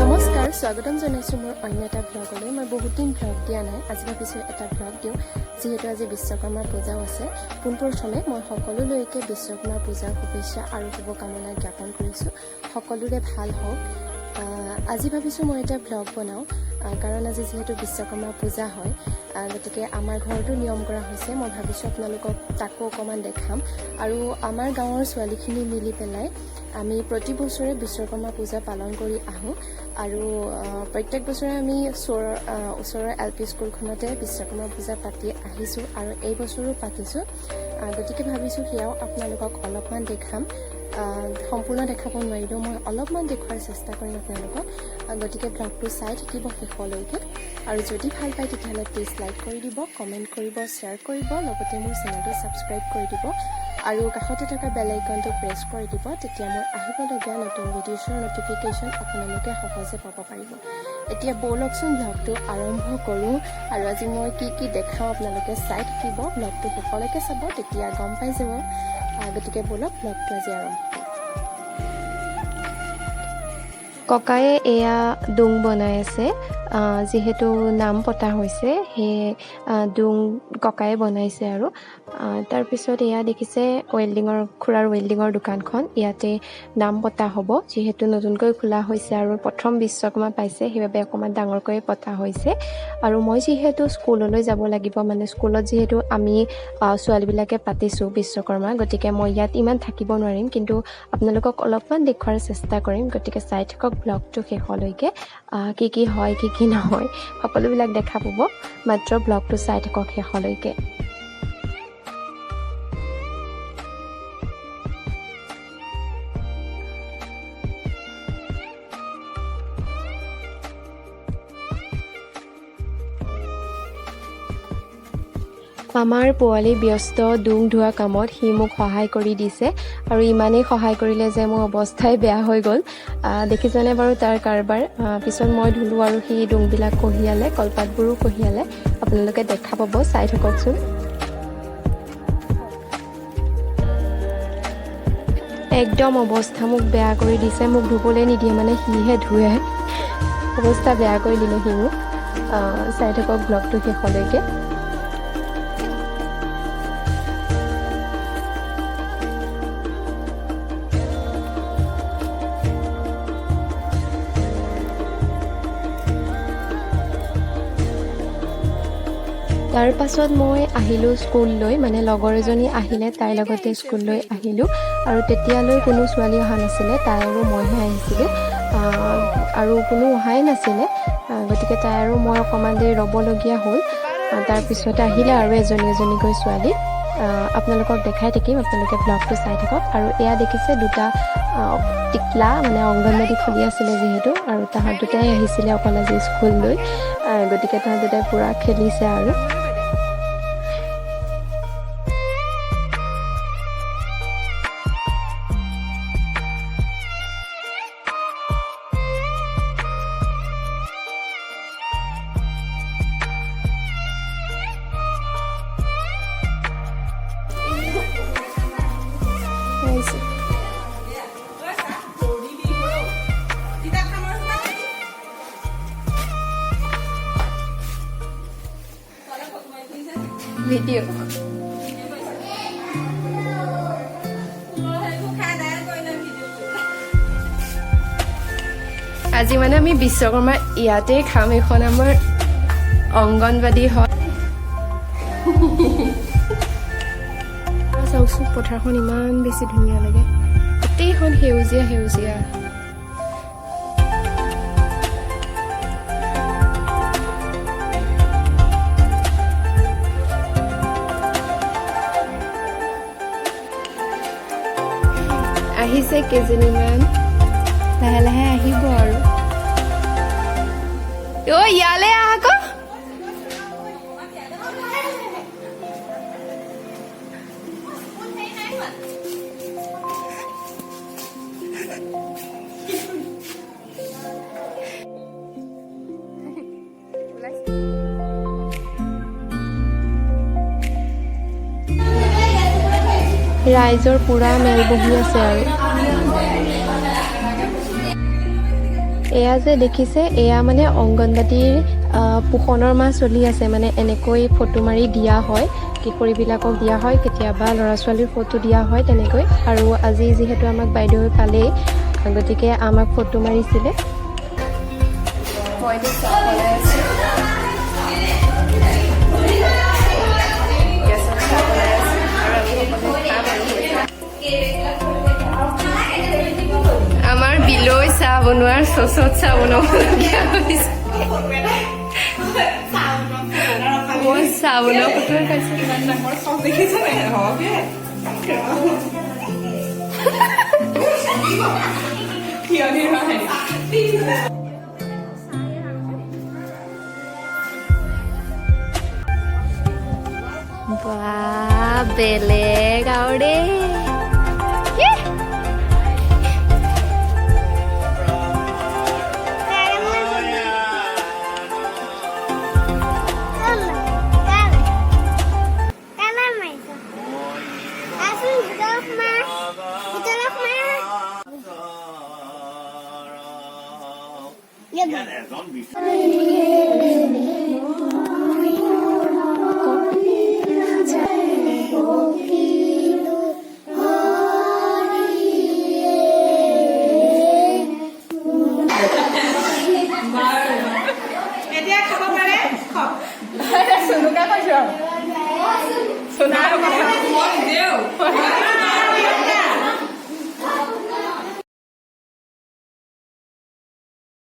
নমস্কাৰ, স্বাগতম জনাইছোঁ মোৰ অন্য এটা ভ্লগলৈ। মই বহুত দিন ভ্লগ দিয়া নাই, আজি ভাবিছোঁ এটা ভ্লগ দিওঁ, যিহেতু আজি বিশ্বকৰ্মা পূজাও আছে। পোনপ্ৰথমে মই সকলোলৈকে বিশ্বকৰ্মা পূজাৰ শুভেচ্ছা আৰু শুভকামনা জ্ঞাপন কৰিছোঁ। সকলোৰে ভাল হওক। আজি ভাবিছোঁ মই এটা ভ্লগ বনাওঁ, কাৰণ আজি যিহেতু বিশ্বকৰ্মা পূজা হয়, গতিকে আমাৰ ঘৰতো নিয়ম কৰা হৈছে। মই ভাবিছোঁ আপোনালোকক তাকো অকণমান দেখাম। আৰু আমাৰ গাঁৱৰ ছোৱালীখিনি মিলি পেলাই আমি প্ৰতি বছৰে বিশ্বকৰ্মা পূজা পালন কৰি আহোঁ আৰু প্ৰত্যেক বছৰে আমি ওচৰৰ এল পি স্কুলখনতে বিশ্বকৰ্মা পূজা পাতি আহিছোঁ আৰু এই বছৰো পাতিছোঁ। গতিকে ভাবিছোঁ সেয়াও আপোনালোকক অলপমান দেখাম। সম্পূৰ্ণ দেখাব নোৱাৰিলেও মই অলপমান দেখুওৱাৰ চেষ্টা কৰিম আপোনালোকক। গতিকে ব্লগটো চাই থাকিব শেষলৈকে আৰু যদি ভাল পায়, তেতিয়াহ'লে প্লিজ লাইক কৰি দিব, কমেণ্ট কৰিব, শ্বেয়াৰ কৰিব, লগতে মোৰ চেনেলটো ছাবস্ক্ৰাইব কৰি দিব আৰু কাষতে থকা বেল আইকনটো প্ৰেছ কৰি দিব। তেতিয়া মোৰ আহিবলগীয়া নতুন ভিডিঅ'ছৰ ন'টিফিকেশ্যন আপোনালোকে সহজে পাব পাৰিব। এতিয়া ব'লকচোন, ব্লগটো আৰম্ভ কৰোঁ। আৰু আজি মই কি কি দেখাওঁ আপোনালোকে চাই থাকিব, ব্লগটো শেষলৈকে চাব, তেতিয়া গম পাই যাব। গতিকে ব'লক, ব্লগটো আজি আৰম্ভ কৰোঁ। ককায়ে এয়া ডোং বনাই আছে। যিহেতু নাম পতা হৈছে, সেয়ে ডোং ককায়ে বনাইছে। আৰু তাৰপিছত এয়া দেখিছে ৱেল্ডিঙৰ, খুৰাৰ ৱেল্ডিঙৰ দোকানখন। ইয়াতে নাম পতা হ'ব। যিহেতু নতুনকৈ খোলা হৈছে আৰু প্ৰথম বিশ্বকৰ্মা পাইছে, সেইবাবে অকণমান ডাঙৰকৈ পতা হৈছে। আৰু মই যিহেতু স্কুললৈ যাব লাগিব, মানে স্কুলত যিহেতু আমি ছোৱালীবিলাকে পাতিছোঁ বিশ্বকৰ্মা, গতিকে মই ইয়াত ইমান থাকিব নোৱাৰিম। কিন্তু আপোনালোকক অলপমান দেখুওৱাৰ চেষ্টা কৰিম। গতিকে চাই থাকক ব্লগটো শেষলৈকে। কি কি হয়, কি কি নহয়, সকলোবিলাক দেখা পাব। মাত্ৰ ব্লগটো চাই থাকক শেষলৈকে। আমাৰ পোৱালি ব্যস্ত ডোং ধোৱা কামত। সি মোক সহায় কৰি দিছে আৰু ইমানেই সহায় কৰিলে যে মোৰ অৱস্থাই বেয়া হৈ গ'ল। দেখিছেনে বাৰু তাৰ কাৰবাৰ? পিছত মই ধুলোঁ আৰু সি ডোংবিলাক কঢ়িয়ালে, কলপাতবোৰো কঢ়িয়ালে। আপোনালোকে দেখা পাব, চাই থাককচোন। একদম অৱস্থা মোক বেয়া কৰি দিছে। মোক ধুবলৈ নিদিয়ে, মানে সিহে ধুৱে। অৱস্থা বেয়া কৰি দিলে সি মোক। চাই থাকক ব্লগটো শেষলৈকে। তাৰ পাছত মই আহিলোঁ স্কুললৈ, মানে লগৰ এজনী আহিলে, তাইৰ লগতে স্কুললৈ আহিলোঁ। আৰু তেতিয়ালৈ কোনো ছোৱালী অহা নাছিলে, তাই আৰু মইহে আহিছিলোঁ আৰু কোনো অহাই নাছিলে। গতিকে তাই আৰু মই অকণমান দেৰি ৰ'বলগীয়া হ'ল। তাৰপিছতে আহিলে আৰু এজনী এজনীকৈ ছোৱালী। আপোনালোকক দেখাই থাকিম, আপোনালোকে ব্লগটো চাই থাকক। আৰু এয়া দেখিছে দুটা টিকলা, মানে অংগনবাড়ী খুলি আছিলে যিহেতু আৰু তাহাঁত দুটাই আহিছিলে অকল আজি স্কুললৈ। গতিকে তাহাঁত দুটাই পূৰা খেলিছে। আৰু আহিছে। ভিডিঅ'। আজি মানে আমি বিশ্বকৰ্মা ইয়াতে খাম। এইখন আমাৰ অংগনবাদী হয়। চাওকচোন, পথাৰখন ইমান বেছি ধুনীয়া লাগে, গোটেইখন সেউজীয়া সেউজীয়া। আহিছে কেইজনীমান, লাহে লাহে আহিব আৰু। অ' ইয়ালে আহ আকৌ। ৰাইজৰ পুৰা মেল বহি আছে আৰু। এয়া যে দেখিছে, এয়া মানে অংগনবাদীৰ পোষণৰ মাহ চলি আছে। মানে এনেকৈ ফটো মাৰি দিয়া হয়, কিশোৰীবিলাকক দিয়া হয়, কেতিয়াবা ল'ৰা ছোৱালীৰ ফটো দিয়া হয় তেনেকৈ। আৰু আজি যিহেতু আমাক বাইদেৱে পালেই, গতিকে আমাক ফটো মাৰিছিলে। মই এতিয়া চাহ বনাই আছোঁ, গেছত চাহ বনাই আছোঁ আৰু আমি সকলোৱে খাম আৰু হৈছে। আমাৰ বিলৈ চাহ বনোৱাৰ চচত চাহ বনাবলগীয়া হৈছে। মই চাহ বনোৱা ফটোৱে খাইছোঁ। ইমান ডাঙৰ চচ দেখিছে নাই? হ'ব। থিয় দি হোৱা। বা, বেলেগ আৰু দেই। ইহ! এতিয়া খাব পাৰে, খাওক। চুনুকা কৈছো আৰু। চুনুকা।